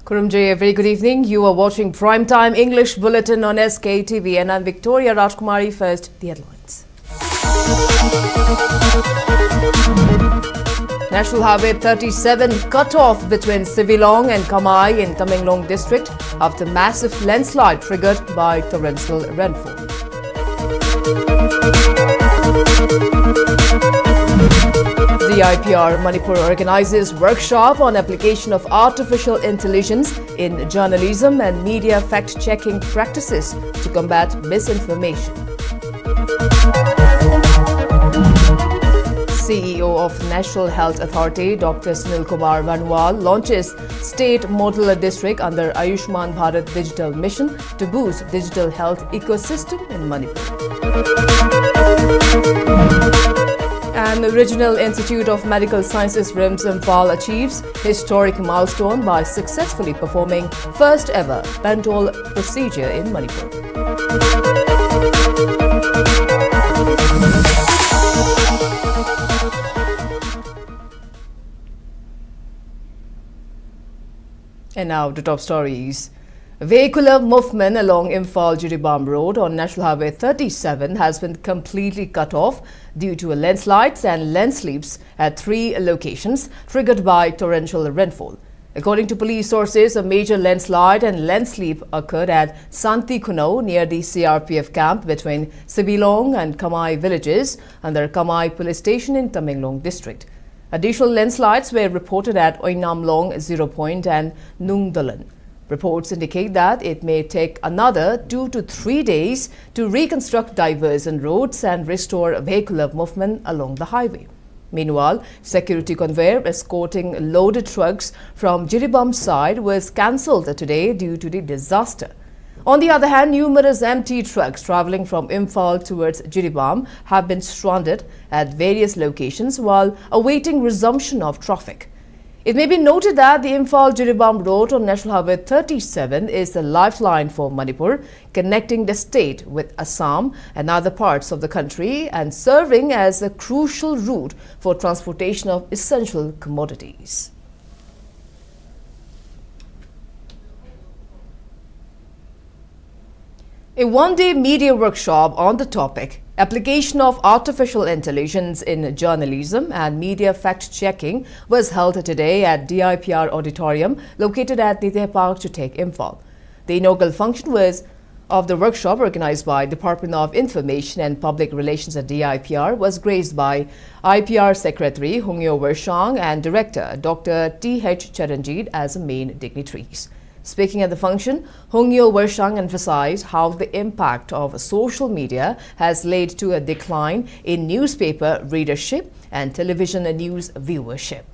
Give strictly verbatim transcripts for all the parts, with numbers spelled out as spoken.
Khurumjaya, a very good evening. You are watching Prime Time English Bulletin on S K T V, and I'm Victoria Rajkumari. First, the headlines. National Highway thirty-seven cut off between Sibilong and Kamai in Tamenglong district after massive landslide triggered by torrential rainfall. D I P R Manipur organizes workshop on application of artificial intelligence in journalism and media fact-checking practices to combat misinformation. C E O of National Health Authority, Doctor Sunil Kumar Vanwal, launches State Model District under Ayushman Bharat Digital Mission to boost digital health ecosystem in Manipur. And the Regional Institute of Medical Sciences, RIMS Imphal, achieves historic milestone by successfully performing first ever Pentoal procedure in Manipur. And now to top stories. Vehicular movement along Imphal Jiribam Road on National Highway thirty-seven has been completely cut off due to landslides and landslips at three locations triggered by torrential rainfall. According to police sources, a major landslide and landslip occurred at Santi Khunau near the C R P F camp between Sibilong and Kamai villages under Kamai police station in Tamenglong district. Additional landslides were reported at Oinamlong Zero Point and Nungdalan. Reports indicate that it may take another two to three days to reconstruct diversion roads and restore vehicular movement along the highway. Meanwhile, security convoy escorting loaded trucks from Jiribam side was cancelled today due to the disaster. On the other hand, numerous empty trucks travelling from Imphal towards Jiribam have been stranded at various locations while awaiting resumption of traffic. It may be noted that the Imphal Jiribam Road on National Highway thirty-seven is the lifeline for Manipur, connecting the state with Assam and other parts of the country and serving as a crucial route for transportation of essential commodities. A one-day media workshop on the topic, Application of Artificial Intelligence in Journalism and Media Fact-Checking, was held today at D I P R Auditorium, located at Niteh Park, Chuthek, Imphal. The inaugural function was of the workshop, organized by Department of Information and Public Relations at D I P R, was graced by I P R Secretary Hongyo Wershang and Director Doctor T H Charanjit as main dignitaries. Speaking at the function, Hongyo Wershang emphasized how the impact of social media has led to a decline in newspaper readership and television news viewership.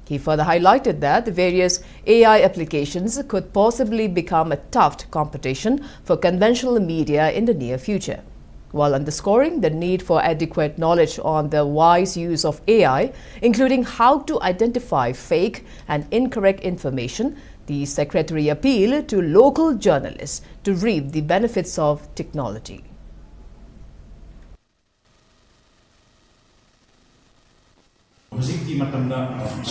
He further highlighted that the various A I applications could possibly become a tough competition for conventional media in the near future, while underscoring the need for adequate knowledge on the wise use of A I, including how to identify fake and incorrect information. The secretary appealed to local journalists to reap the benefits of technology. ꯍꯧꯖꯤꯛꯀꯤ ꯃꯇꯝꯗ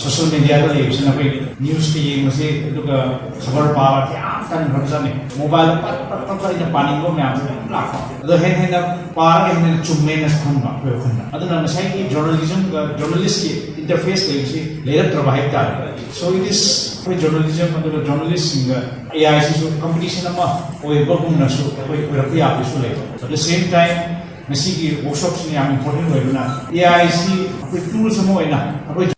social ꯃꯦꯗꯤꯌꯥꯗ ꯂꯩꯕꯁꯤꯅ ꯑꯩꯈꯣꯏ ꯅ꯭ꯌꯨꯁꯇ ꯌꯦꯡꯕꯁꯦ ꯑꯗꯨꯒ ꯈꯕꯔ ꯄꯥꯕ ꯌꯥꯝ ꯇꯟꯈ꯭ꯔꯕꯖꯥꯠꯅꯤ꯫ ꯃꯣꯕꯥꯏꯜꯗ ꯄꯠ ꯄꯠ ꯄꯠ ꯄꯠ ꯑꯩꯅ ꯄꯥꯅꯤꯡꯕ ꯃꯌꯥꯝꯁꯦ ꯃꯌꯥꯝ ꯂꯥꯛꯄ꯫ ꯑꯗꯣ ꯍꯦꯟꯅ ꯍꯦꯟꯅ ꯄꯥꯔꯒ ꯍꯦꯟꯅ ꯍꯦꯟꯅ ꯆꯨꯝꯃꯦꯅ ꯈꯟꯕ ꯑꯩꯈꯣꯏ ꯋꯥꯈꯜꯗ꯫ ꯑꯗꯨꯅ ꯉꯁꯥꯏꯒꯤ ꯖꯔꯅꯦꯂꯤꯖꯝꯒ ꯖꯔꯅꯦꯂꯤꯁꯀꯤ ꯏꯟꯇꯔꯐꯦꯁ ꯂꯩꯕꯁꯤ ꯂꯩꯔꯛꯇ꯭ꯔꯕ ꯍꯥꯏꯕ ꯇꯥꯔꯦ꯫ So it is ꯑꯩꯈꯣꯏ ꯖꯔꯅꯦꯂꯤꯖꯝ ꯑꯗꯨꯒ ꯖꯔꯅꯦꯂꯤꯁꯁꯤꯡꯒ ꯑꯦ ꯑꯥꯏꯁꯤꯁꯨ ꯀꯝꯄꯤꯇꯤꯁꯟ ꯑꯃ ꯑꯣꯏꯕꯒꯨꯝꯅꯁꯨ ꯑꯩꯈꯣꯏ ꯑꯣꯏꯔꯛꯄ ꯌꯥꯕꯁꯨ ꯂꯩꯕ꯫ At the same time ꯉꯁꯤꯒꯤ ꯋꯥꯔꯛꯁꯣꯞꯁꯤꯅ ꯌꯥꯝ ꯏꯝꯄꯣꯔꯇꯦꯟ ꯑꯣꯏꯕꯅ ꯑꯦ ꯑꯥꯏꯁꯤ ꯑꯩꯈꯣꯏ ꯇꯨꯜꯁ ꯑꯃ ꯑꯣꯏꯅ ꯑꯩꯈꯣꯏ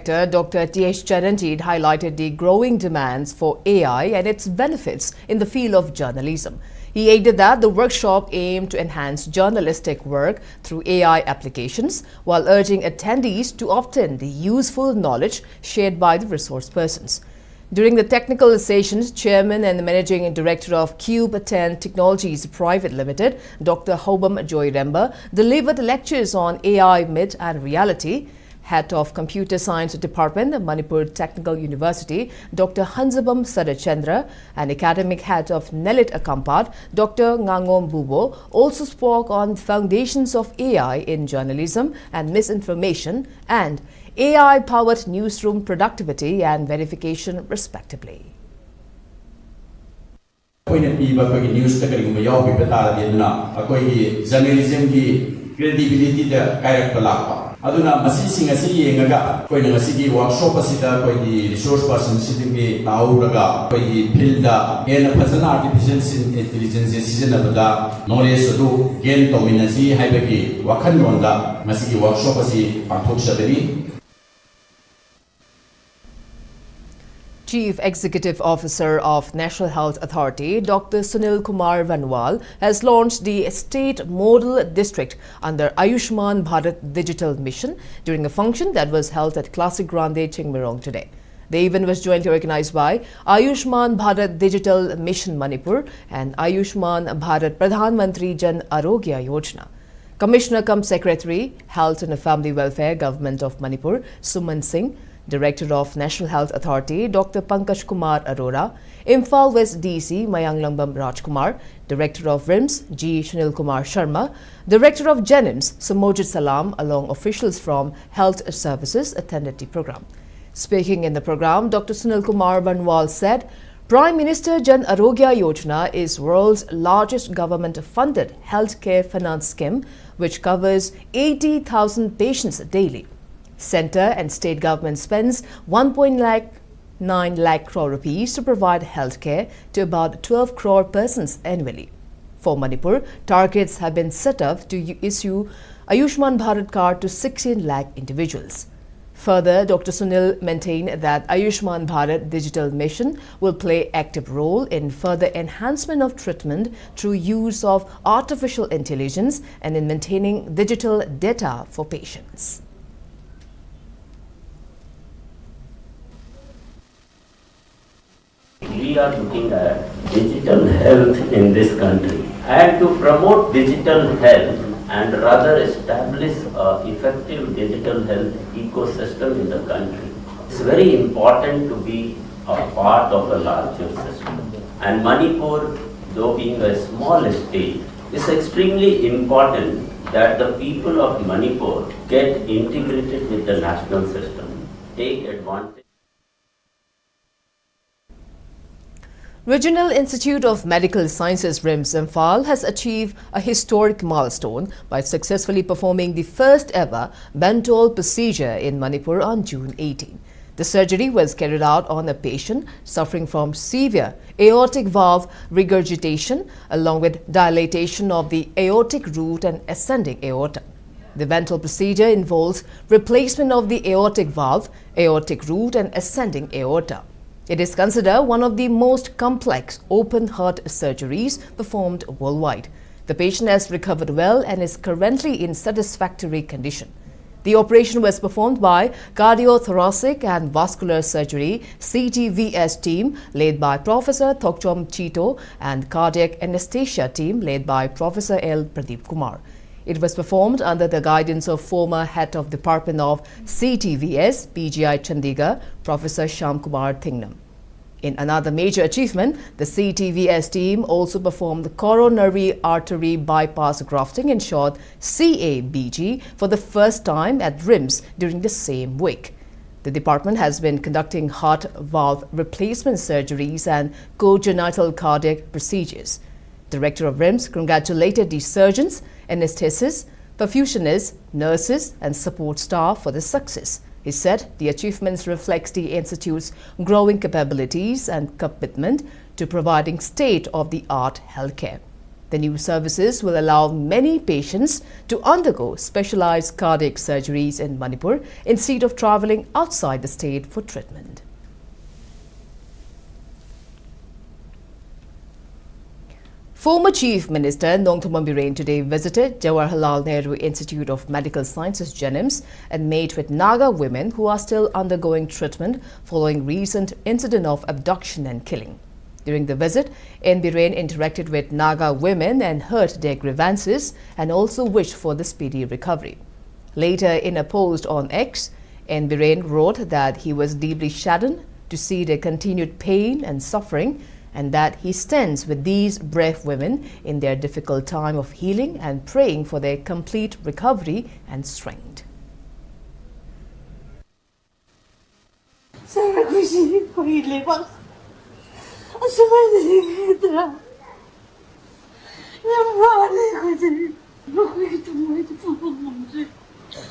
Director Doctor T H Charanjit highlighted the growing demands for A I and its benefits in the field of journalism. He added that the workshop aimed to enhance journalistic work through A I applications, while urging attendees to obtain the useful knowledge shared by the resource persons. During the technical sessions, Chairman and Managing Director of Cube ten Technologies Private Limited, Doctor Hobam Joy Remba, delivered lectures on A I myth and reality. Head of Computer Science Department, Manipur Technical University, Doctor Hanzabam Sadachandra, and academic head of Nelit Akampat, Doctor Ngangom Bubo, also spoke on foundations of A I in journalism and misinformation and A I-powered newsroom productivity and verification, respectively. ꯑꯩꯈꯣꯏꯅ ꯄꯤꯕ ꯑꯩꯈꯣꯏꯒꯤ ꯅ꯭ꯌꯨꯁꯇ ꯀꯔꯤꯒꯨꯝꯕ ꯌꯥꯎꯈꯤꯕ ꯇꯥꯔꯗꯤ ꯑꯗꯨꯅ ꯑꯩꯈꯣꯏꯒꯤ ꯖꯔꯅꯦꯂꯤꯖꯝꯒꯤ ꯀ꯭ꯔꯦꯗꯤꯕꯤꯂꯤꯇꯤꯗ ꯀꯥꯏꯔꯛꯄ ꯂꯥꯛꯄ꯫ ꯑꯗꯨꯅ ꯃꯁꯤꯁꯤꯡ ꯑꯁꯤ ꯌꯦꯡꯉꯒ ꯑꯩꯈꯣꯏꯅ ꯉꯁꯤꯒꯤ ꯋꯥꯔꯛꯁꯣꯞ ꯑꯁꯤꯗ ꯑꯩꯈꯣꯏꯒꯤ ꯔꯤꯁꯣꯔꯁ ꯄꯔꯁꯟꯁꯤꯡꯗꯒꯤ ꯇꯥꯍꯧꯔꯒ ꯑꯩꯈꯣꯏꯒꯤ ꯐꯤꯜꯗ ꯍꯦꯟꯅ ꯐꯖꯅ ꯑꯥꯔꯇꯤꯐꯤꯁꯤꯌꯦꯜ ꯏꯟꯇꯦꯂꯤꯖꯦꯟꯁꯁꯦ ꯁꯤꯖꯤꯟꯅꯕꯗ ꯅꯣꯂꯦꯖ ꯑꯗꯨ ꯒꯦꯟ ꯇꯧꯃꯤꯟꯅꯁꯤ ꯍꯥꯏꯕꯒꯤ ꯋꯥꯈꯜꯂꯣꯟꯗ ꯉꯁꯤꯒꯤ ꯋꯥꯔꯛꯁꯣꯞ ꯑꯁꯤ ꯄꯥꯡꯊꯣꯛꯆꯕꯅꯤ꯫ Chief Executive Officer of National Health Authority, Doctor Sunil Kumar Vanwal, has launched the State Model District under Ayushman Bharat Digital Mission during a function that was held at Classic Grande Chingmeirong today. The event was jointly organized by Ayushman Bharat Digital Mission Manipur and Ayushman Bharat Pradhan Mantri Jan Arogya Yojana. Commissioner cum Secretary, Health and Family Welfare, Government of Manipur, Suman Singh, Director of National Health Authority, Doctor Pankaj Kumar Arora, Imphal West D C Mayanglambam Rajkumar, Director of RIMS, G Sunil Kumar Sharma, Director of JNIMS, Samojit Salam, along officials from health services attended the program. Speaking in the program, Doctor Sunil Kumar Vanwal said, Prime Minister Jan Arogya Yojana is world's largest government-funded healthcare finance scheme, which covers eighty thousand patients daily. Centre and state government spends one point nine lakh crore rupees to provide healthcare to about twelve crore persons annually. For Manipur, targets have been set up to u- issue Ayushman Bharat card to sixteen lakh individuals. Further, Doctor Sunil maintained that Ayushman Bharat Digital Mission will play active role in further enhancement of treatment through use of artificial intelligence and in maintaining digital data for patients. We are looking at digital health in this country. And to promote digital health and rather establish a effective digital health ecosystem in the country, it's very important to be a part of a larger system. And Manipur, though being a small state, it's extremely important that the people of Manipur get integrated with the national system, take advantage. Regional Institute of Medical Sciences, RIMS Imphal, has achieved a historic milestone by successfully performing the first ever Bentol procedure in Manipur on June eighteen. The surgery was carried out on a patient suffering from severe aortic valve regurgitation, along with dilatation of the aortic root and ascending aorta. The Bentol procedure involves replacement of the aortic valve, aortic root, and ascending aorta. It is considered one of the most complex open heart surgeries performed worldwide. The patient has recovered well and is currently in satisfactory condition. The operation was performed by Cardiothoracic and Vascular Surgery, C T V S, team led by Professor Thokchom Chito and Cardiac Anesthesia team led by Professor L Pradeep Kumar. It was performed under the guidance of former head of Department of C T V S, P G I Chandigarh, Professor Shyam Kumar Thingnam. In another major achievement, the C T V S team also performed coronary artery bypass grafting, in short C A B G, for the first time at RIMS during the same week. The department has been conducting heart valve replacement surgeries and congenital cardiac procedures. Director of RIMS congratulated the surgeons, anesthetists, perfusionists, nurses, and support staff for the success. He said the achievements reflects the institute's growing capabilities and commitment to providing state-of-the-art healthcare. The new services will allow many patients to undergo specialized cardiac surgeries in Manipur instead of traveling outside the state for treatment. Former Chief Minister Nongthymmon Biren today visited Jawaharlal Nehru Institute of Medical Sciences, JNIMS, and met with Naga women who are still undergoing treatment following recent incident of abduction and killing. During the visit, N Biren interacted with Naga women and heard their grievances and also wished for the speedy recovery. Later, in a post on X, N Biren wrote that he was deeply saddened to see their continued pain and suffering, and that he stands with these brave women in their difficult time of healing and praying for their complete recovery and strength. Sir, ꯑꯩꯈꯣꯏꯁꯤ ꯑꯩꯈꯣꯏꯒꯤ ꯂꯩꯕꯥꯛ ꯑꯁꯨꯃꯥꯏꯅ ꯍꯤꯡꯒꯗ꯭ꯔꯥ? ꯌꯥꯝ ꯋꯥꯔꯦ ꯑꯩꯈꯣꯏꯗꯤ꯫ ꯃꯈꯣꯏꯒꯤ ꯊꯃꯣꯏꯗ ꯄꯨꯕ ꯉꯝꯗ꯭ꯔꯦ꯫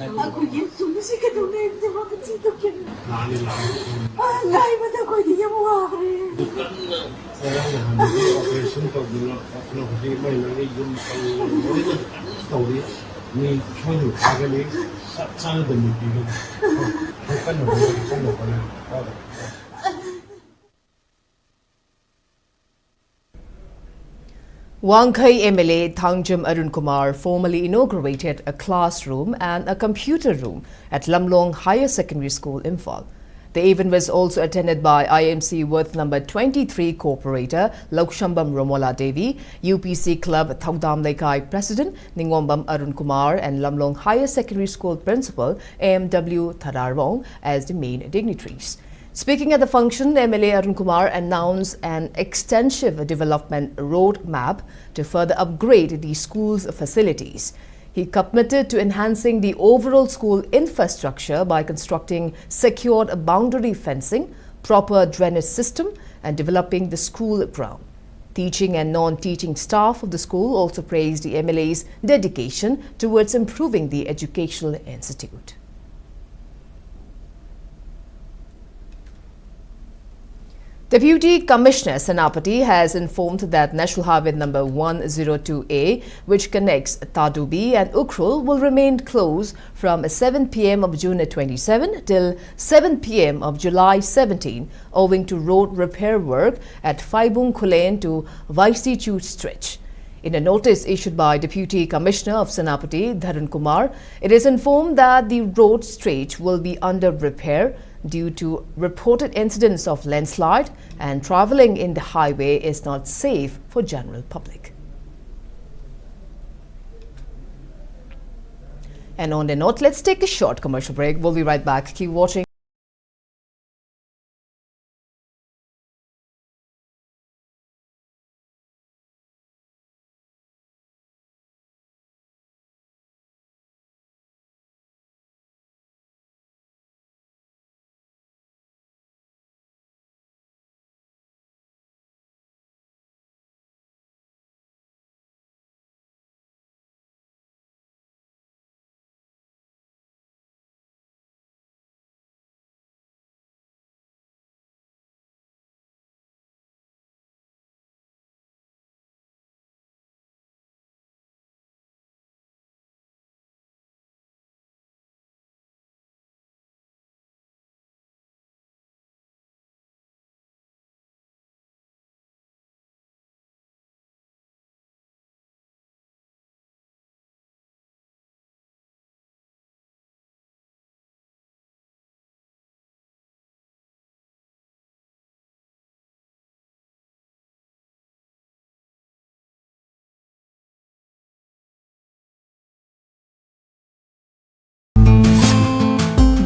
ꯑꯩꯈꯣꯏꯒꯤ ꯁꯨꯝꯕꯁꯤ ꯀꯩꯗꯧꯉꯩꯗ ꯃꯈꯣꯏ ꯊꯤꯗꯣꯛꯀꯦ? ꯂꯥꯛꯑꯅꯤ, ꯂꯥꯛꯑꯅꯤ꯫ ꯑ, ꯉꯥꯏꯕꯗ ꯑꯩꯈꯣꯏꯗꯤ ꯌꯥꯝ ꯋꯥꯈ꯭ꯔꯦ꯫ ꯉꯔꯥꯡ ꯅꯍꯥꯟꯗꯒꯤ operation ꯇꯧꯗꯅ ꯈꯣꯠꯇꯅ ꯍꯧꯖꯤꯛ ꯃꯩ ꯂꯥꯡꯂꯩ ꯌꯨꯝ ꯀꯩ ꯂꯣꯏꯅ ꯀꯟꯅ ꯇꯧꯔꯤ꯫ ꯃꯤ ꯁꯣꯏꯗꯅ ꯐꯥꯒꯅꯤ꯫ ꯆꯞ ꯆꯥꯅ ꯑꯗꯨꯝ ꯄꯤꯒꯅꯤ꯫ ꯀꯟꯅ ꯍꯣꯠꯅꯔꯤ, ꯀꯟꯅ ꯍꯣꯠꯅꯔꯤ꯫ Wangkhei M L A Thangjam Arun Kumar formally inaugurated a classroom and a computer room at Lamlong Higher Secondary School, Imphal. The event was also attended by I M C Ward number twenty-three corporator Lokshambam Romola Devi, U P C Club Thaudam Leikai President Ningombam Arun Kumar, and Lamlong Higher Secondary School Principal M W Thararvong as the main dignitaries. Speaking at the function, M L A Arun Kumar announced an extensive development roadmap to further upgrade the school's facilities. He committed to enhancing the overall school infrastructure by constructing secured boundary fencing, proper drainage system, and developing the school ground. Teaching and non-teaching staff of the school also praised the M L A's dedication towards improving the educational institute. Deputy Commissioner Senapati has informed that National Highway number one zero two A, which connects Tadubi and Ukhrul, will remain closed from seven p m of June twenty-seven till seven p m of July seventeen, owing to road repair work at Phaibung Khullen to Vaisichu stretch. In a notice issued by Deputy Commissioner of Senapati, Dharun Kumar, it is informed that the road stretch will be under repair due to reported incidents of landslide, and traveling in the highway is not safe for general public. And on the note, let's take a short commercial break. We'll be right back. Keep watching.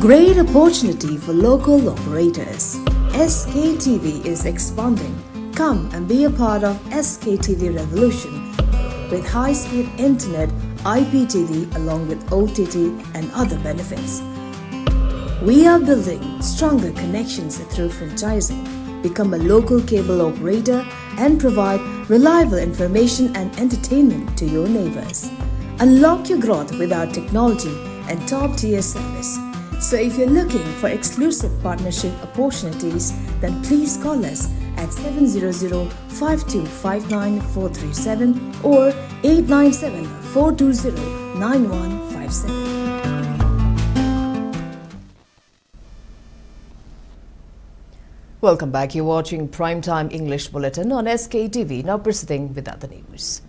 Great opportunity for local operators. S K T V is expanding. Come and be a part of S K T V revolution with high-speed internet, I P T V along with O T T and other benefits. We are building stronger connections through franchising. Become a local cable operator and provide reliable information and entertainment to your neighbors. Unlock your growth with our technology and top-tier service. So if you're looking for exclusive partnership opportunities, then please call us at seven zero zero five two five nine four three seven or eight nine seven four two zero nine one five seven. Welcome back. You're watching Primetime English Bulletin on S K T V. Now proceeding with other news.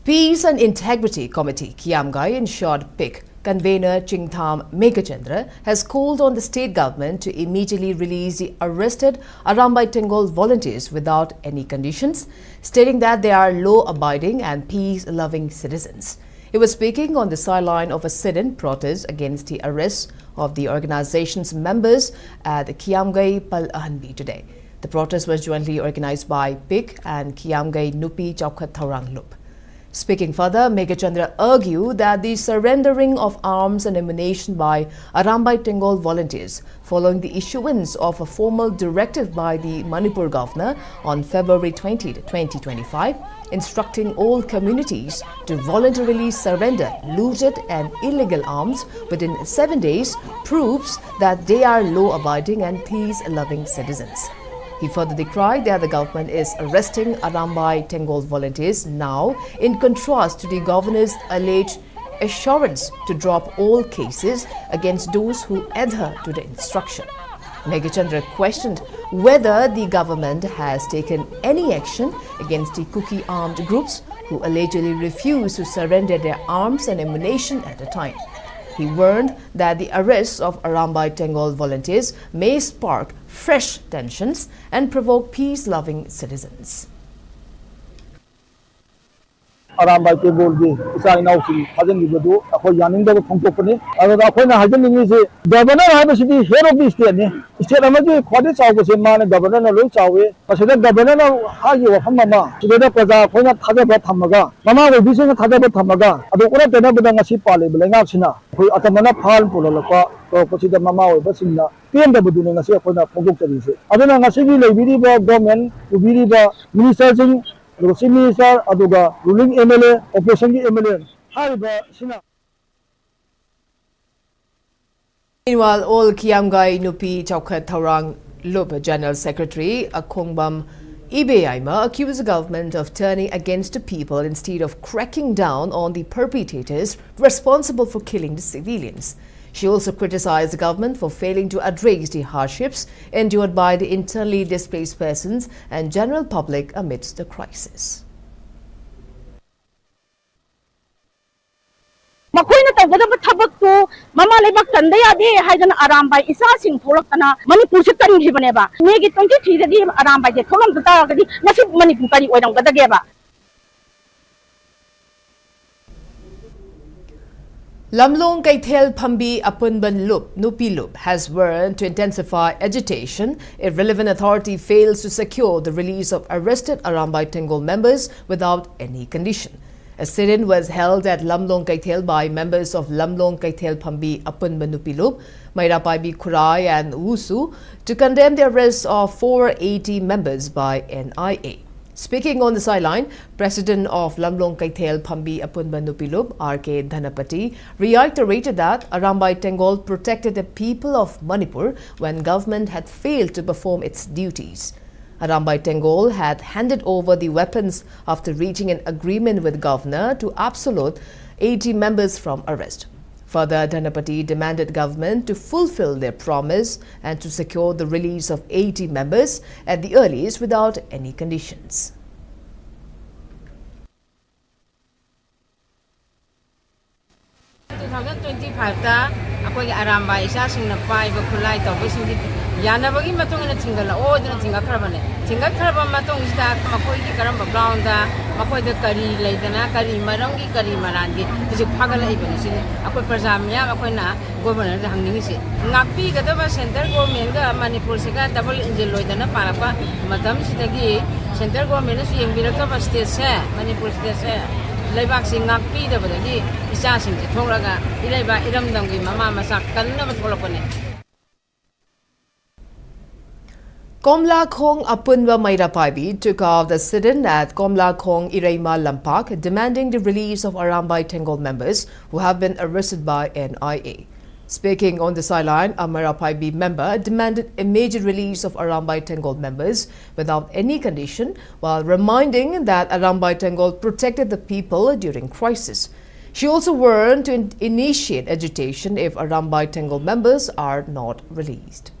Peace and Integrity Committee, Kiamgai, in short, PIC, convener Chingtham Meghachandra has called on the state government to immediately release the arrested Arambai Tenggol volunteers without any conditions, stating that they are law-abiding and peace-loving citizens. He was speaking on the sideline of a sit-in protest against the arrest of the organization's members at Kiamgai Palahanbi today. The protest was jointly organized by PIC and Kiamgai Nupi Chaukhat Thaurang Lup. Speaking further, Meghachandra argued that the surrendering of arms and ammunition by Arambai Tenggol volunteers, following the issuance of a formal directive by the Manipur governor on February twentieth, twenty twenty-five, instructing all communities to voluntarily surrender looted and illegal arms within seven days, proves that they are law-abiding and peace-loving citizens. He further decried that the government is arresting Arambai Tenggol volunteers now, in contrast to the governor's alleged assurance to drop all cases against those who adhere to the instruction. Meghachandra questioned whether the government has taken any action against the Kuki armed groups who allegedly refused to surrender their arms and ammunition at the time. He warned that the arrests of Arambai Tenggol volunteers may spark fresh tensions and provoke peace-loving citizens. Arambai ꯇꯦꯡꯒꯣꯜꯒꯤ ꯏꯆꯥ ꯏꯅꯥꯎꯁꯤꯡ ꯊꯥꯖꯤꯟꯈꯤꯕꯗꯨ ꯑꯩꯈꯣꯏ ꯌꯥꯅꯤꯡꯗꯕ ꯐꯣꯡꯗꯣꯛꯄꯅꯤ꯫ ꯑꯗꯨꯒ ꯑꯩꯈꯣꯏꯅ ꯍꯥꯏꯖꯅꯤꯡꯉꯤꯁꯤ, governor ꯍꯥꯏꯕꯁꯤꯗꯤ head of the stateꯅꯤ꯫ State ꯑꯃꯒꯤ ꯈ꯭ꯋꯥꯏꯗꯒꯤ ꯆꯥꯎꯕꯁꯦ ꯃꯥꯅ, ꯒꯕꯔꯅꯔꯅ ꯂꯣꯏ ꯆꯥꯎꯏ꯫ ꯃꯁꯤꯗ ꯒꯕꯔꯅꯔꯅ ꯍꯥꯏꯈꯤꯕ ꯋꯥꯐꯝ ꯑꯃ, ꯁꯤꯗꯩꯗ ꯄ꯭ꯔꯖꯥ ꯑꯩꯈꯣꯏꯅ ꯊꯥꯖꯕ ꯊꯝꯃꯒ, ꯃꯃꯥ ꯑꯣꯏꯕꯤꯁꯤꯡꯅ ꯊꯥꯖꯕ ꯊꯝꯃꯒ, ꯑꯗꯨ ꯑꯣꯟꯅ ꯇꯩꯅꯕꯗ ꯉꯁꯤ ꯄꯥꯜꯂꯤꯕ ꯂꯩꯉꯥꯛꯁꯤꯅ ꯑꯩꯈꯣꯏ ꯑꯇꯝꯕꯅ ꯐꯥꯜ ꯄꯨꯜꯍꯜꯂꯛꯄ ꯇꯧꯔꯛꯄꯁꯤꯗ ꯃꯃꯥ ꯑꯣꯏꯕꯁꯤꯡꯅ ꯄꯦꯟꯗꯕꯗꯨꯅꯤ ꯉꯁꯤ ꯑꯩꯈꯣꯏꯅ ꯐꯣꯡꯗꯣꯛꯆꯔꯤꯁꯦ꯫ ꯑꯗꯨꯅ ꯉꯁꯤꯒꯤ ꯂꯩꯕꯤꯔꯤꯕ government, ꯄꯨꯕꯤꯔꯤꯕ ministerꯁꯤꯡ, ꯑꯗꯨꯒ chief minister, ꯑꯗꯨꯒ ruling MLA, oppositionꯒꯤ MLA ꯍꯥꯏꯔꯤꯕꯁꯤꯅ Meanwhile, All Kiyamgay Nupi Chaukhat Thaurang Lup General Secretary Akhongbam Ibeyaima accused the government of turning against the people instead of cracking down on the perpetrators responsible for killing the civilians. She also criticized the government for failing to address the hardships endured by the internally displaced persons and general public amidst the crisis. ꯃꯈꯣꯏꯅ ꯇꯧꯒꯗꯕ ꯊꯕꯛꯇꯨ ꯃꯃꯥ ꯂꯩꯕꯥꯛ ꯆꯟꯗ ꯌꯥꯗꯦ ꯍꯥꯏꯗꯅ ꯑꯔꯥꯝꯕꯥꯏ ꯏꯆꯥꯁꯤꯡ ꯊꯣꯛꯂꯛꯇꯅ ꯃꯅꯤꯄꯨꯔꯁꯤ ꯀꯟꯈꯤꯕꯅꯦꯕ꯫ Mayꯒꯤ twenty threeꯗꯗꯤ ꯑꯔꯥꯝꯕꯥꯏꯁꯦ ꯊꯣꯛꯂꯝꯗ ꯇꯥꯔꯒꯗꯤ ꯉꯁꯤ ꯃꯅꯤꯄꯨꯔ ꯀꯔꯤ ꯑꯣꯏꯔꯝꯒꯗꯒꯦꯕ? Lamlong Keithel Phambi Apunba Lup, Nupi Lup, has warned to intensify agitation if relevant authority fails to secure the release of arrested Arambai Tenggol members without any condition. A sit-in was held at Lamlong Keithel by members of Lamlong Keithel Phambi Apunba Nupi Lup, Meira Paibi Khurai and Wusu to condemn the arrest of four A T members by N I A. Speaking on the sideline, President of Lamlong Keithel Phambi Apunba Nupi Lup, R K Dhanapati, reiterated that Arambai Tenggol protected the people of Manipur when government had failed to perform its duties. Arambai Tenggol had handed over the weapons after reaching an agreement with governor to absolve A T members from arrest. Further, Dhanapati demanded government to fulfill their promise and to secure the release of A T members at the earliest without any conditions. Two thousand twenty-fiveꯇ ꯑꯩꯈꯣꯏꯒꯤ ꯑꯔꯥꯝꯕꯥꯏ ꯏꯆꯥꯁꯤꯡꯅ ꯄꯥꯏꯕ ꯈꯨꯠꯂꯥꯏ ꯇꯧꯕꯁꯤꯡꯁꯤ ꯌꯥꯅꯕꯒꯤ ꯃꯇꯨꯡ ꯏꯟꯅ ꯊꯤꯡꯒꯠꯂꯛꯑꯣ ꯍꯥꯏꯗꯅ ꯊꯤꯡꯒꯠꯈ꯭ꯔꯕꯅꯦ꯫ ꯊꯤꯡꯒꯠꯈ꯭ꯔꯕ ꯃꯇꯨꯡꯁꯤꯗ ꯃꯈꯣꯏꯒꯤ ꯀꯔꯝꯕ groundꯗ ꯑꯩꯈꯣꯏꯗ ꯀꯔꯤ ꯂꯩꯗꯅ, ꯀꯔꯤ ꯃꯔꯝꯒꯤ, ꯀꯔꯤ ꯃꯔꯥꯟꯒꯤ ꯍꯧꯖꯤꯛ ꯐꯥꯒꯠꯂꯛꯏꯕꯅꯣ ꯁꯤꯅꯤ ꯑꯩꯈꯣꯏ ꯄ꯭ꯔꯖꯥ ꯃꯤꯌꯥꯝ ꯑꯩꯈꯣꯏꯅ ꯒꯣꯕꯔꯅꯔꯗ ꯍꯪꯅꯤꯡꯉꯤꯁꯤ꯫ ꯉꯥꯛꯄꯤꯒꯗꯕ ꯁꯦꯟꯇ꯭ꯔꯦꯜ ꯒꯣꯔꯃꯦꯟꯒ ꯃꯅꯤꯄꯨꯔꯁꯤꯒ ꯗꯕꯜ ꯏꯟꯖꯤꯟ ꯑꯣꯏꯗꯅ ꯄꯥꯜꯂꯛꯄ ꯃꯇꯝꯁꯤꯗꯒꯤ ꯁꯦꯟꯇ꯭ꯔꯦꯜ ꯒꯣꯔꯃꯦꯟꯅꯁꯨ ꯌꯦꯡꯕꯤꯔꯛꯇꯕ ꯁ꯭ꯇꯦꯠꯁꯦ, ꯃꯅꯤꯄꯨꯔ ꯁ꯭ꯇꯦꯠꯁꯦ, ꯂꯩꯕꯥꯛꯁꯤ ꯉꯥꯛꯄꯤꯗꯕꯗꯒꯤ ꯏꯆꯥꯁꯤꯡꯁꯦ ꯊꯣꯛꯂꯒ ꯏꯔꯩꯕꯥꯛ ꯏꯔꯝꯗꯝꯒꯤ ꯃꯃꯥ ꯃꯆꯥ ꯀꯟꯅꯕ ꯊꯣꯛꯂꯛꯄꯅꯦ꯫ Komlakhong Apunba Meira Paibi took out the sit-in at Komlakhong Ireima Lampak, demanding the release of Arambai Tenggol members who have been arrested by N I A. Speaking on the sideline, a Meira Paibi member demanded immediate release of Arambai Tenggol members without any condition, while reminding that Arambai Tenggol protected the people during crisis. She also warned to in- initiate agitation if Arambai Tenggol members are not released.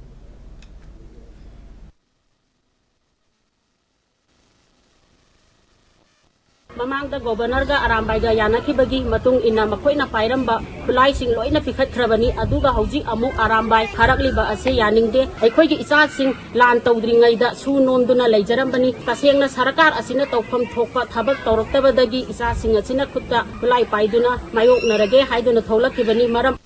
ꯃꯃꯥꯡꯗ ꯒꯣꯕꯔꯅꯔꯒ ꯑꯔꯥꯝꯕꯥꯏꯒ ꯌꯥꯅꯈꯤꯕꯒꯤ ꯃꯇꯨꯡ ꯏꯟꯅ ꯃꯈꯣꯏꯅ ꯄꯥꯏꯔꯝꯕ ꯈꯨꯠꯂꯥꯏꯁꯤꯡ ꯂꯣꯏꯅ ꯄꯤꯈꯠꯈ꯭ꯔꯕꯅꯤ꯫ ꯑꯗꯨꯒ ꯍꯧꯖꯤꯛ ꯑꯃꯨꯛ ꯑꯔꯥꯝꯕꯥꯏ ꯐꯥꯔꯛꯂꯤꯕ ꯑꯁꯤ ꯌꯥꯅꯤꯡꯗꯦ꯫ ꯑꯩꯈꯣꯏꯒꯤ ꯏꯆꯥꯁꯤꯡ ꯂꯥꯟ ꯇꯧꯗ꯭ꯔꯤꯉꯩꯗ ꯁꯨ ꯅꯣꯝꯗꯨꯅ ꯂꯩꯖꯔꯝꯕꯅꯤ꯫ ꯇꯁꯦꯡꯅ ꯁꯔꯀꯥꯔ ꯑꯁꯤꯅ ꯇꯧꯐꯝ ꯊꯣꯛꯄ ꯊꯕꯛ ꯇꯧꯔꯛꯇꯕꯗꯒꯤ ꯏꯆꯥꯁꯤꯡ ꯑꯁꯤꯅ ꯈꯨꯠꯇ ꯈꯨꯠꯂꯥꯏ ꯄꯥꯏꯗꯨꯅ ꯃꯥꯌꯣꯛꯅꯔꯒꯦ ꯍꯥꯏꯗꯨꯅ ꯊꯣꯛꯂꯛꯈꯤꯕꯅꯤ꯫ ꯃꯔꯝ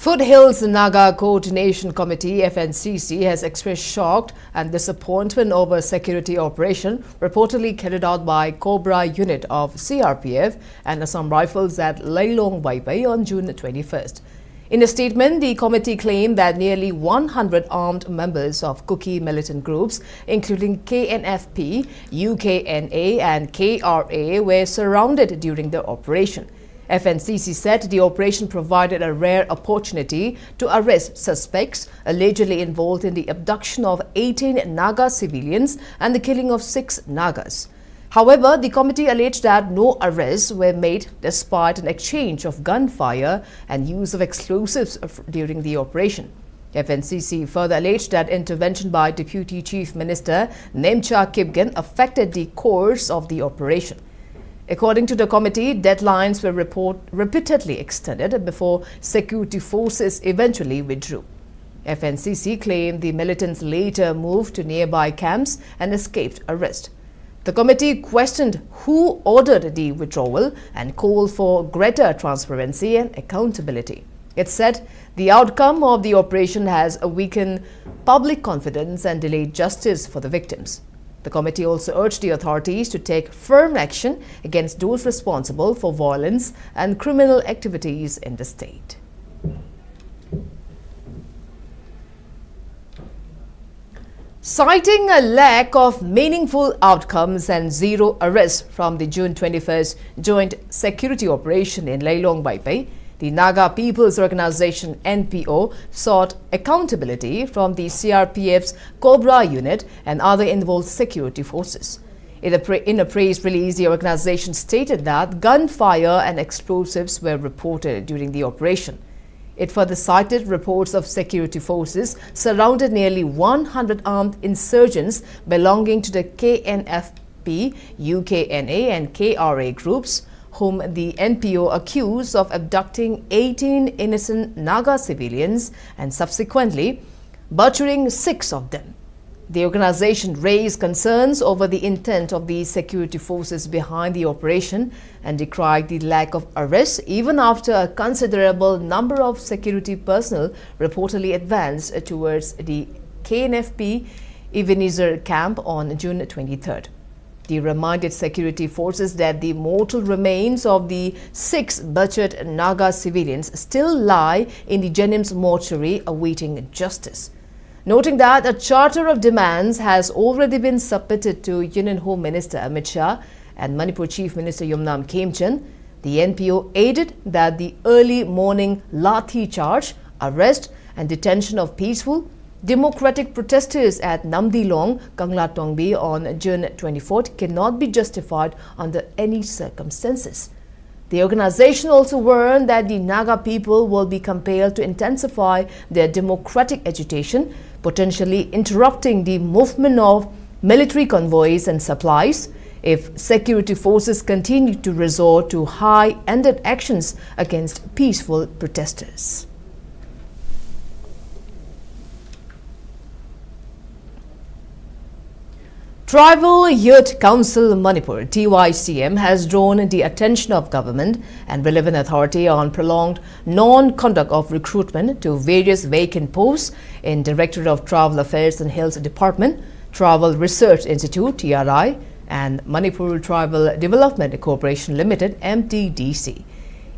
Foothills Naga Coordination Committee, F N C C, has expressed shock and disappointment over security operation reportedly carried out by Cobra unit of C R P F and Assam Rifles at Leilong Baibai on June twenty-first. In a statement, the committee claimed that nearly one hundred armed members of Kuki militant groups, including K N F P, U K N A, and K R A, were surrounded during the operation. F N C C said the operation provided a rare opportunity to arrest suspects allegedly involved in the abduction of eighteen Naga civilians and the killing of six Nagas. However, the committee alleged that no arrests were made despite an exchange of gunfire and use of explosives of- during the operation. F N C C further alleged that intervention by Deputy Chief Minister Nemcha Kipgen affected the course of the operation. According to the committee, deadlines were report- repeatedly extended before security forces eventually withdrew. F N C C claimed the militants later moved to nearby camps and escaped arrest. The committee questioned who ordered the withdrawal and called for greater transparency and accountability. It said the outcome of the operation has weakened public confidence and delayed justice for the victims. The committee also urged the authorities to take firm action against those responsible for violence and criminal activities in the state. Citing a lack of meaningful outcomes and zero arrests from the June twenty-first joint security operation in Leilong Baipei, the Naga People's Organization N P O sought accountability from the C R P F's Cobra unit and other involved security forces. In a, pre- in a press release, the organization stated that gunfire and explosives were reported during the operation. It further cited reports of security forces surrounded nearly one hundred armed insurgents belonging to the K N F P, U K N A, and K R A groups, whom the N P O accused of abducting eighteen innocent Naga civilians and subsequently butchering six of them. The organization raised concerns over the intent of the security forces behind the operation and decried the lack of arrests, even after a considerable number of security personnel reportedly advanced towards the K N F P Ebenezer camp on June twenty-third. They reminded security forces that the mortal remains of the six butchered Naga civilians still lie in the Jennings mortuary awaiting justice. Noting that a charter of demands has already been submitted to Union Home Minister Amit Shah and Manipur Chief Minister Yumnam Khemchand, the N P O added that the early morning lathi charge, arrest, and detention of peaceful, democratic protesters at Namdilong, Kanglatongbi on June twenty-fourth cannot be justified under any circumstances. The organization also warned that the Naga people will be compelled to intensify their democratic agitation, potentially interrupting the movement of military convoys and supplies if security forces continue to resort to high-handed actions against peaceful protesters. Tribal Youth Council Manipur, T Y C M, has drawn the attention of government and relevant authority on prolonged non-conduct of recruitment to various vacant posts in Directorate of Tribal Affairs and Hills Department, Tribal Research Institute, T R I, and Manipur Tribal Development Corporation Limited, M T D C.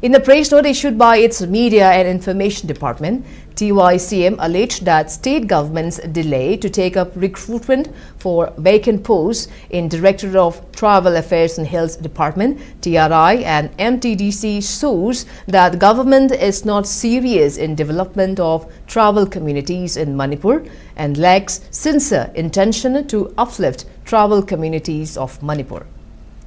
In a press note issued by its Media and Information Department, T Y C M alleged that state government's delay to take up recruitment for vacant posts in Directorate of Tribal Affairs and Hills Department, T R I, and M T D C shows that government is not serious in development of tribal communities in Manipur and lacks sincere intention to uplift tribal communities of Manipur.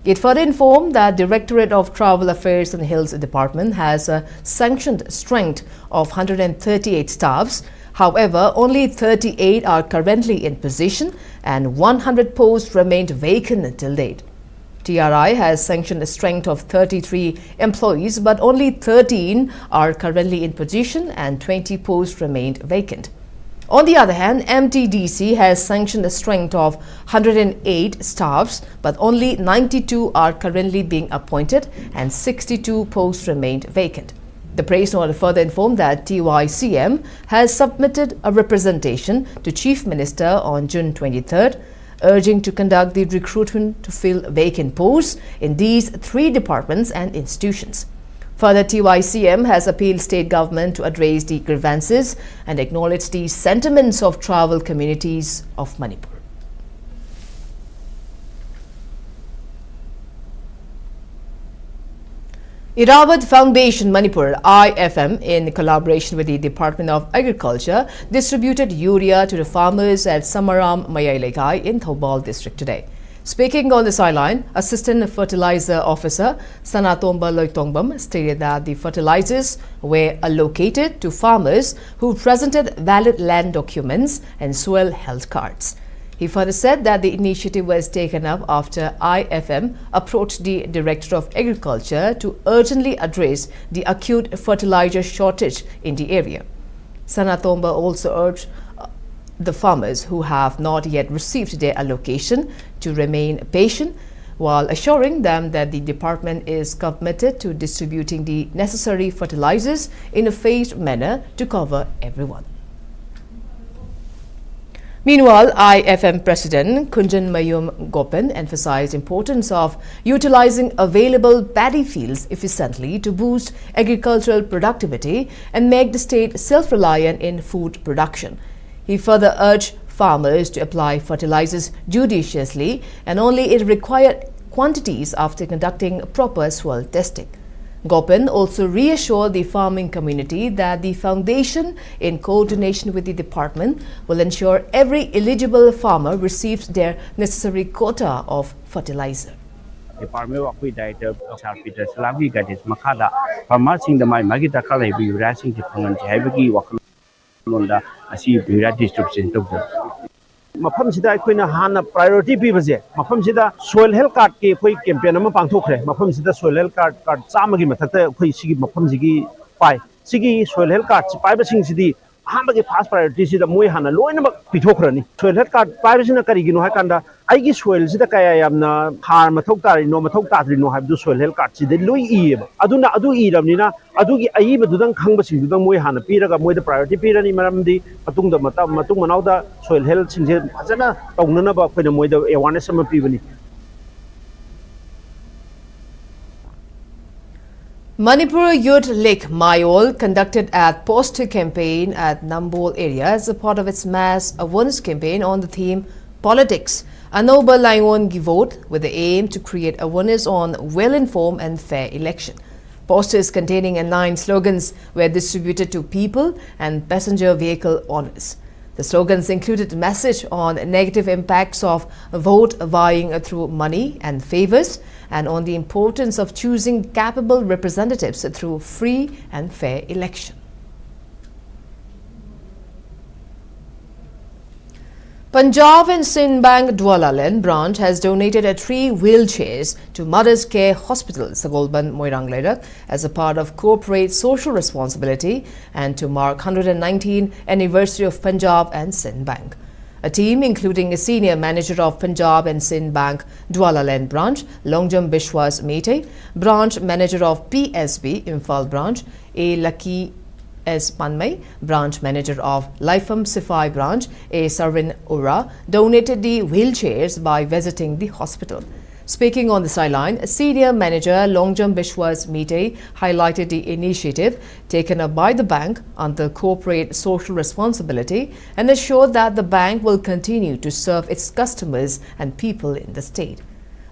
It further informed that Directorate of Tribal Affairs and Hills Department has a sanctioned strength of one hundred thirty-eight staffs. However, only thirty-eight are currently in position and one hundred posts remained vacant till date. T R I has sanctioned a strength of thirty-three employees, but only thirteen are currently in position and twenty posts remained vacant. On the other hand, M T D C has sanctioned a strength of one hundred eight staffs, but only ninety-two are currently being appointed and sixty-two posts remained vacant. The press note further informed that T Y C M has submitted a representation to Chief Minister on June twenty-third, urging to conduct the recruitment to fill vacant posts in these three departments and institutions. Further, T Y C M has appealed state government to address the grievances and acknowledge the sentiments of tribal communities of Manipur. Irrawaddy Foundation Manipur, I F M, in collaboration with the Department of Agriculture, distributed urea to the farmers at Samaram Mayai Leikai in Thoubal district today. Speaking on the sideline, Assistant Fertilizer Officer Sanatomba Loitongbam stated that the fertilizers were allocated to farmers who presented valid land documents and soil health cards. He further said that the initiative was taken up after I F M approached the Director of Agriculture to urgently address the acute fertilizer shortage in the area. Sanatomba also urged the farmers who have not yet received their allocation to remain patient, while assuring them that the department is committed to distributing the necessary fertilizers in a phased manner to cover everyone. Meanwhile, I F M President Kunjan Mayum Gopen emphasized importance of utilizing available paddy fields efficiently to boost agricultural productivity and make the state self-reliant in food production. He further urged farmers to apply fertilizers judiciously and only in required quantities after conducting proper soil testing. Gopen also reassured the farming community that the foundation, in coordination with the department, will ensure every eligible farmer receives their necessary quota of fertilizer. Department of ꯑꯩꯈꯣꯏ director ꯁꯥꯔ Peter ꯁꯂꯥꯝꯒꯤ guidance ꯃꯈꯥꯗ farmerꯁꯤꯡꯗ ꯃꯥꯒꯤ ꯃꯥꯒꯤ ꯗꯔꯀꯥꯔ ꯂꯩꯕ ꯌꯨꯔꯤꯌꯥꯁꯤꯡꯁꯦ ꯐꯪꯍꯟꯁꯦ ꯍꯥꯏꯕꯒꯤ ꯋꯥꯈꯜꯂꯣꯟꯗ ꯉꯁꯤ urea distribution ꯇꯧꯖꯕ꯫ ꯃꯐꯝꯁꯤꯗ ꯑꯩꯈꯣꯏꯅ ꯍꯥꯟꯅ priority ꯄꯤꯕꯁꯦ, ꯃꯐꯝꯁꯤꯗ soil health cardꯀꯤ ꯑꯩꯈꯣꯏ campaign ꯑꯃ ꯄꯥꯡꯊꯣꯛꯈ꯭ꯔꯦ꯫ ꯃꯐꯝꯁꯤꯗ soil health card, card ꯆꯥꯝꯃꯒꯤ ꯃꯊꯛꯇ ꯑꯩꯈꯣꯏ ꯁꯤꯒꯤ ꯃꯐꯝꯁꯤꯒꯤ ꯄꯥꯏ꯫ ꯁꯤꯒꯤ soil health cardꯁꯤ ꯄꯥꯏꯕꯁꯤꯡꯁꯤꯗꯤ ꯑꯍꯥꯟꯕꯒꯤ first priorityꯁꯤꯗ ꯃꯣꯏ ꯍꯥꯟꯅ ꯂꯣꯏꯅꯃꯛ ꯄꯤꯊꯣꯛꯈ꯭ꯔꯅꯤ꯫ Soil health card ꯄꯥꯏꯕꯁꯤꯅ ꯀꯔꯤꯒꯤꯅꯣ ꯍꯥꯏ ꯀꯥꯟꯗ, ꯑꯩꯒꯤ soilꯁꯤꯗ ꯀꯌꯥ ꯌꯥꯝꯅ ꯍꯥꯔ ꯃꯊꯧ ꯇꯥꯔꯤꯅꯣ, ꯃꯊꯧ ꯇꯥꯗ꯭ꯔꯤꯅꯣ ꯍꯥꯏꯕꯗꯨ soil health cardꯁꯤꯗ ꯂꯣꯏ ꯏꯌꯦꯕ꯫ ꯑꯗꯨꯅ ꯑꯗꯨ ꯏꯔꯕꯅꯤꯅ ꯑꯗꯨꯒꯤ ꯑꯏꯕꯗꯨꯗꯪ ꯈꯪꯕꯁꯤꯡꯗꯨꯗꯪ ꯃꯣꯏ ꯍꯥꯟꯅ ꯄꯤꯔꯒ ꯃꯣꯏꯗ priority ꯄꯤꯔꯅꯤ꯫ ꯃꯔꯝꯗꯤ ꯃꯇꯨꯡꯗ ꯃꯇꯝ, ꯃꯇꯨꯡ ꯃꯅꯥꯎꯗ soil healthꯁꯤꯡꯁꯦ ꯐꯖꯅ ꯇꯧꯅꯅꯕ ꯑꯩꯈꯣꯏꯅ ꯃꯣꯏꯗ awareness ꯑꯃ ꯄꯤꯕꯅꯤ꯫ Manipur Youth League Mayol conducted a poster campaign at Nambol area as a part of its mass awareness campaign on the theme Politics, a noble Laingon Givot, with the aim to create awareness on well-informed and fair election. Posters containing nine slogans were distributed to people and passenger vehicle owners. The slogans included message on negative impacts of vote buying through money and favors, and on the importance of choosing capable representatives through free and fair election. Punjab and Sind Bank Dualaland branch has donated a three wheelchairs to Mother's Care Hospital, Sagolband, Moirang Leirak, as a part of corporate social responsibility and to mark one hundred nineteenth anniversary of Punjab and Sind Bank. A team including a senior manager of Punjab and Sind Bank Dualaland branch, Longjam Bishwas Meitei, branch manager of P S B Imphal branch, A Lucky S Panmei, branch manager of Laifam Sifai branch, A Sarvin Ura, donated the wheelchairs by visiting the hospital. Speaking on the sideline, senior manager Longjam Bishwas Meitei highlighted the initiative taken up by the bank under corporate social responsibility and assured that the bank will continue to serve its customers and people in the state.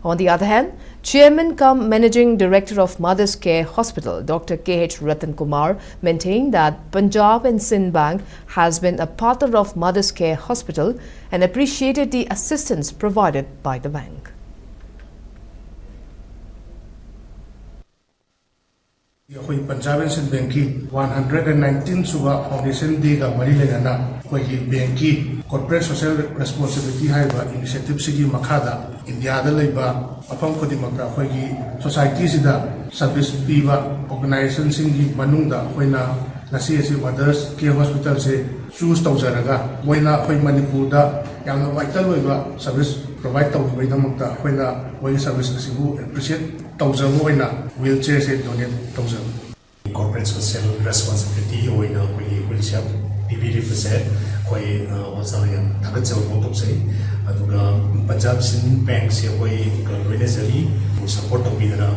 On the other hand, Chairman cum Managing Director of Mother's Care Hospital, Doctor K H Ratan Kumar, maintained that Punjab and Sind Bank has been a partner of Mother's Care Hospital and appreciated the assistance provided by the bank. ꯑꯩꯈꯣꯏ Punjab and ꯁꯤꯟ ꯕꯦꯡꯀꯤ one hundred and nineteen ꯁꯨꯕ foundation ꯗꯦꯒ ꯃꯔꯤ ꯂꯩꯅꯅ ꯑꯩꯈꯣꯏꯒꯤ ꯕꯦꯡꯀꯤ corporate social responsibility ꯍꯥꯏꯔꯤꯕ ꯏꯅꯤꯁꯤꯌꯦꯇꯤꯞꯁꯤꯒꯤ ꯃꯈꯥꯗ ꯏꯟꯗꯤꯌꯥꯗ ꯂꯩꯕ ꯃꯐꯝ ꯈꯨꯗꯤꯡꯃꯛꯇ ꯑꯩꯈꯣꯏꯒꯤ ꯁꯣꯁꯥꯏꯇꯤꯁꯤꯗ ꯁꯔꯚꯤꯁ ꯄꯤꯕ ꯑꯣꯔꯒꯅꯥꯏꯖꯦꯁꯟꯁꯤꯡꯒꯤ ꯃꯅꯨꯡꯗ ꯑꯩꯈꯣꯏꯅ ꯉꯁꯤ ꯑꯁꯤ ꯃꯗꯔꯁ ꯀꯦꯌꯔ ꯍꯣꯁꯄꯤꯇꯥꯜꯁꯦ ꯆꯨꯁ ꯇꯧꯖꯔꯒ ꯃꯣꯏꯅ ꯑꯩꯈꯣꯏ ꯃꯅꯤꯄꯨꯔꯗ ꯌꯥꯝꯅ ꯚꯥꯏꯇꯦꯜ ꯑꯣꯏꯕ ꯁꯔꯚꯤꯁ ꯄ꯭ꯔꯣꯚꯥꯏꯗ ꯇꯧꯕꯤꯕꯒꯤꯗꯃꯛꯇ ꯑꯩꯈꯣꯏꯅ ꯃꯣꯏꯒꯤ ꯁꯔꯚꯤꯁ ꯑꯁꯤꯕꯨ ꯑꯦꯄ꯭ꯔꯤꯁꯤꯌꯦꯠ ꯇꯧꯖꯕ ꯑꯣꯏꯅ ꯋꯤꯜ ꯆꯦꯌꯔꯁꯦ ꯗꯣꯅꯦꯠ ꯇꯧꯖꯕꯅꯤ꯫ ꯀꯣꯔꯄꯣꯔꯦꯠ ꯁꯣꯁꯤꯌꯦꯜ ꯔꯦꯁꯄꯣꯟꯁꯤꯕꯤꯂꯤꯇꯤ ꯑꯣꯏꯅ ꯑꯩꯈꯣꯏꯒꯤ ꯋꯤꯜ ꯆꯦꯌꯔ ꯄꯤꯕꯤꯔꯤꯕꯁꯦ ꯑꯩꯈꯣꯏ ꯑꯣꯖꯥ ꯌꯥꯝ ꯊꯥꯒꯠꯆꯕ ꯐꯣꯡꯗꯣꯛꯆꯩ꯫ ꯑꯗꯨꯒ ꯄꯟꯖꯥꯕ ꯁꯤꯟ ꯕꯦꯡꯁꯦ ꯑꯩꯈꯣꯏ ꯂꯣꯏꯅꯖꯔꯤ, ꯁꯄꯣꯔꯠ ꯇꯧꯕꯤꯗꯅ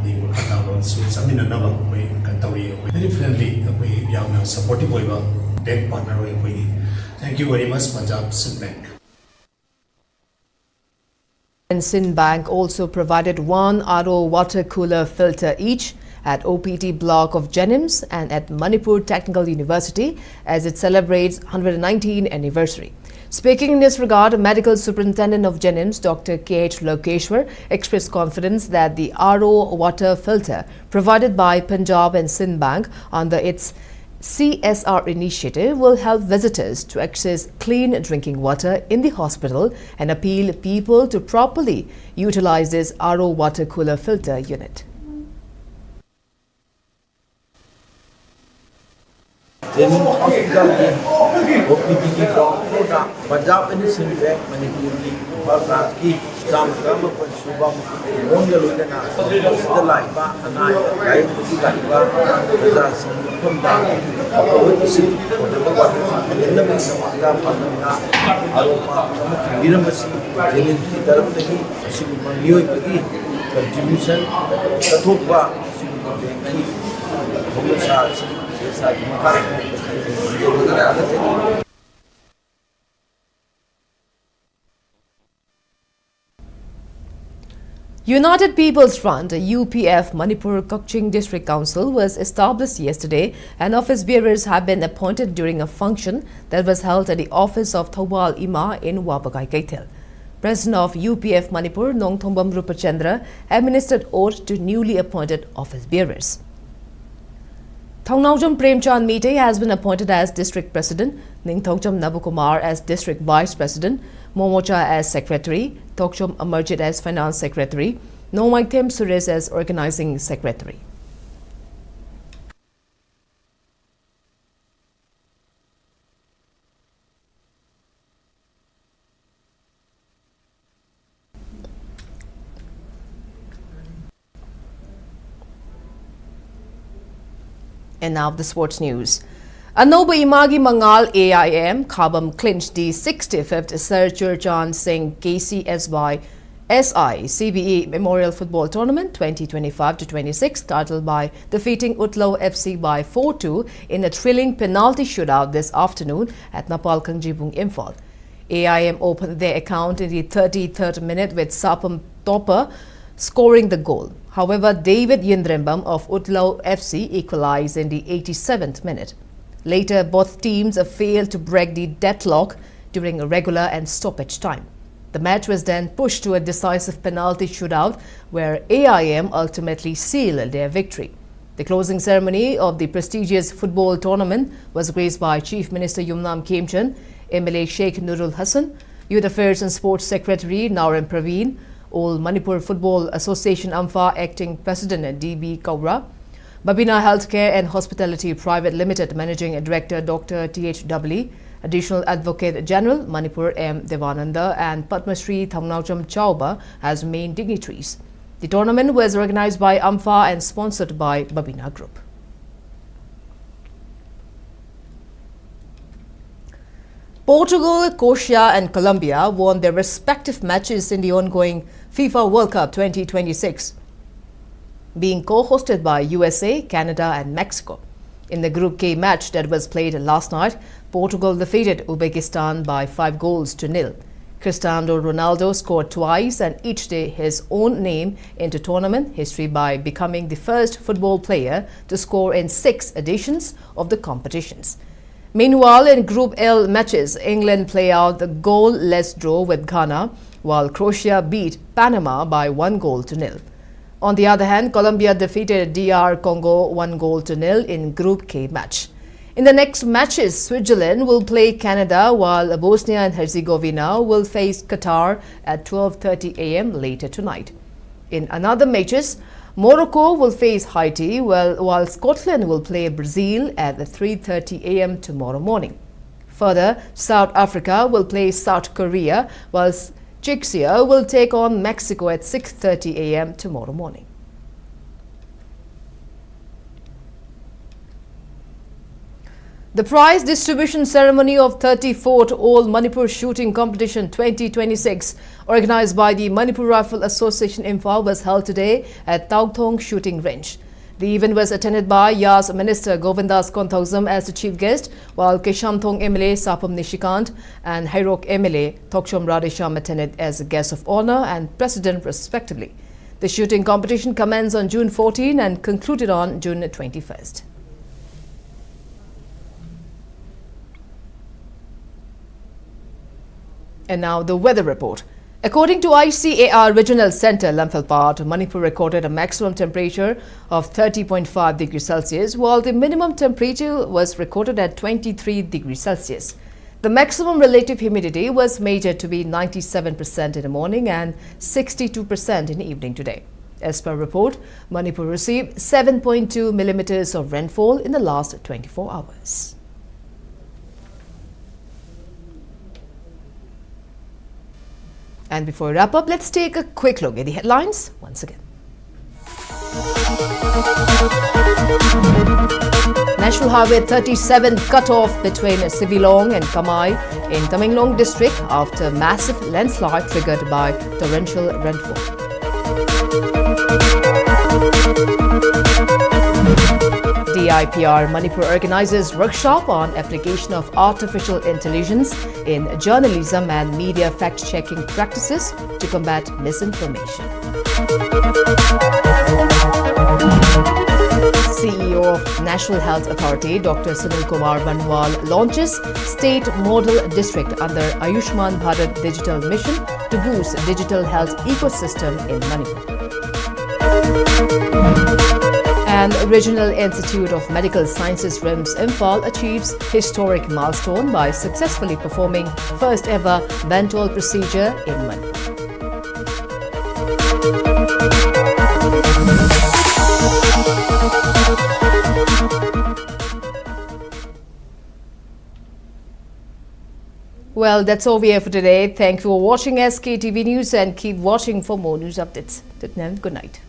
ꯑꯩ ꯃꯈꯥ ꯇꯥꯕꯁꯨ ꯆꯠꯃꯤꯟꯅꯅꯕ ꯑꯩꯈꯣꯏ ꯀꯩꯅꯣ ꯇꯧꯔꯤ꯫ ꯑꯩꯈꯣꯏ ꯚꯦꯔꯤ ꯐ꯭ꯔꯦꯟꯂꯤ, ꯑꯩꯈꯣꯏ ꯌꯥꯝꯅ ꯁꯄꯣꯔꯇꯤꯚ ꯑꯣꯏꯕ ꯕꯦꯡ ꯄꯥꯔꯠꯅꯔ ꯑꯣꯏ ꯑꯩꯈꯣꯏꯒꯤ꯫ Thank you very much, Punjab Sind Bank. And Sind Bank also provided one R O water cooler filter each at O P D block of JNIMS and at Manipur Technical University as it celebrates one hundred nineteenth anniversary. Speaking in this regard, Medical Superintendent of JNIMS, Doctor K H Lokeshwar, expressed confidence that the R O water filter provided by Punjab and Sind Bank under its C S R initiative will help visitors to access clean drinking water in the hospital and appeal people to properly utilize this R O water cooler filter unit. Jennings Hospital ꯒꯤ O P D ꯒꯤ ground floor ꯗ Punjab and Sind bank ꯃꯅꯤꯄꯨꯔꯒꯤ ꯏꯝꯐꯥꯜ ꯕ꯭ꯔꯥꯟꯁꯀꯤ ꯆꯥꯝꯃ ꯇꯔꯥꯃꯥꯄꯜ ꯁꯨꯕ ꯃꯐꯝꯗ ꯂꯣꯏꯅꯅ ꯃꯁꯤꯗ ꯂꯥꯛꯏꯕ ꯑꯅꯥ ꯑꯌꯦꯛ ꯂꯥꯌꯦꯡꯕꯒꯤ ꯂꯥꯛꯏꯕ ꯄ꯭ꯔꯖꯥꯁꯤꯡꯒꯤ ꯃꯐꯝꯗ ꯑꯐꯕ ꯏꯁꯤꯡ ꯄꯣꯔꯇꯦꯕꯜ ꯋꯥꯇꯔ ꯐꯪꯍꯟꯅꯕꯒꯤꯗꯃꯛꯇ ꯄꯥꯟꯗꯝꯅ ꯑꯔꯣꯞꯄ ꯑꯃ ꯊꯝꯕꯤꯔꯝꯕꯁꯤ ꯖꯦꯅꯤꯝꯁꯀꯤ ꯇꯔꯐꯇꯒꯤ ꯑꯁꯤꯒꯨꯝꯕ ꯃꯤꯑꯣꯏꯕꯒꯤ ꯀꯟꯇ꯭ꯔꯤꯕ꯭ꯌꯨꯁꯟ ꯀꯠꯊꯣꯛꯄ ꯑꯁꯤꯒꯨꯝꯕ ꯕꯦꯡꯛꯀꯤ ꯍꯧꯔꯛꯁꯥ ꯑꯁꯤ ꯁꯦꯜ ꯁꯥꯒꯤ ꯃꯈꯥꯗ ꯊꯥꯒꯠꯆꯔꯤ꯫ United People's Front, U P F, Manipur Kakching District Council was established yesterday, and office bearers have been appointed during a function that was held at the office of Thoubal Ima in Wabagai Keithel. President of U P F Manipur, Nongthombam Rupachandra, administered oath to newly appointed office bearers. Thongnaojam Premchand Meitei has been appointed as District President, Ningthoucham Nabukumar as District Vice President, Momocha as Secretary, Thokchom Amarjit as Finance Secretary, Nongmaithem Suresh as Organizing Secretary. And now the sports news. Anouba Imagi Mangal A I M Khabam clinched the sixty-fifth Sir Churchan Singh K C S Y S I C B E Memorial Football Tournament twenty twenty-five to twenty-six title by defeating Utlao F C by four two in a thrilling penalty shootout this afternoon at Napal Kangjibung, Imphal. A I M opened their account in the thirty-third minute with Sapam Topper scoring the goal. However, David Yindrembam of Utlao F C equalized in the eighty-seventh minute. Later, both teams failed to break the deadlock during a regular and stoppage time. The match was then pushed to a decisive penalty shootout where A I M ultimately sealed their victory. The closing ceremony of the prestigious football tournament was graced by Chief Minister Yumnam Khemchand, M L A Sheikh Nurul Hassan, Youth Affairs and Sports Secretary Naoram Praveen, All Manipur Football Association, AMFA, Acting President D B Kaura, Babina Healthcare and Hospitality Private Limited Managing Director Doctor T H Doubly, Additional Advocate General Manipur M Devananda, and Padma Shri Thangnaocham Chauba as main dignitaries. The tournament was organized by AMFA and sponsored by Babina Group. Portugal, Croatia, and Colombia won their respective matches in the ongoing FIFA World Cup twenty twenty-six, being co-hosted by U S A, Canada, and Mexico. In the Group K match that was played last night, Portugal defeated Uzbekistan by five goals to nil. Cristiano Ronaldo scored twice and etched his own name into tournament history by becoming the first football player to score in six editions of the competitions. Meanwhile, in Group L matches, England play out the goalless draw with Ghana, while Croatia beat Panama by one goal to nil. On the other hand, Colombia defeated D R Congo one goal to nil in Group K match. In the next matches, Switzerland will play Canada, while Bosnia and Herzegovina will face Qatar at twelve thirty a m later tonight. In another matches, Morocco will face Haiti, while, while Scotland will play Brazil at three thirty a m tomorrow morning. Further, South Africa will play South Korea, whilst Czechia will take on Mexico at six thirty a m tomorrow morning. The prize distribution ceremony of thirty-fourth All Manipur Shooting Competition twenty twenty-six, organized by the Manipur Rifle Association Imphal, was held today at Tauthong Shooting Range. The event was attended by Yas Minister Govindas Konthoujam as the chief guest, while Keishamthong M L A Sapam Nishikant and Heirok M L A Thokchom Radheshyam attended as a guest of honor and president respectively. The shooting competition commenced on June fourteen and concluded on June twenty-first. And now the weather report. According to I C A R Regional Center, Lamphel Part, Manipur recorded a maximum temperature of thirty point five degrees Celsius, while the minimum temperature was recorded at twenty-three degrees Celsius. The maximum relative humidity was measured to be ninety-seven percent in the morning and sixty-two percent in the evening today. As per report, Manipur received seven point two millimeters of rainfall in the last twenty-four hours. And before we wrap up, let's take a quick look at the headlines once again. National Highway thirty-seven cutoff between Sivilong and Kamai in Tamenglong district after massive landslide triggered by torrential rainfall. D I P R Manipur organizes workshop on application of artificial intelligence in journalism and media fact-checking practices to combat misinformation. C E O of National Health Authority, Doctor Sunil Kumar Banwal, launches State Model District under Ayushman Bharat Digital Mission to boost digital health ecosystem in Manipur. And Regional Institute of Medical Sciences, RIMS Imphal, achieves historic milestone by successfully performing first ever Bentall procedure in Manipur. Well, that's all we have for today. Thank you for watching S K T V News and keep watching for more news updates. Till then, good night.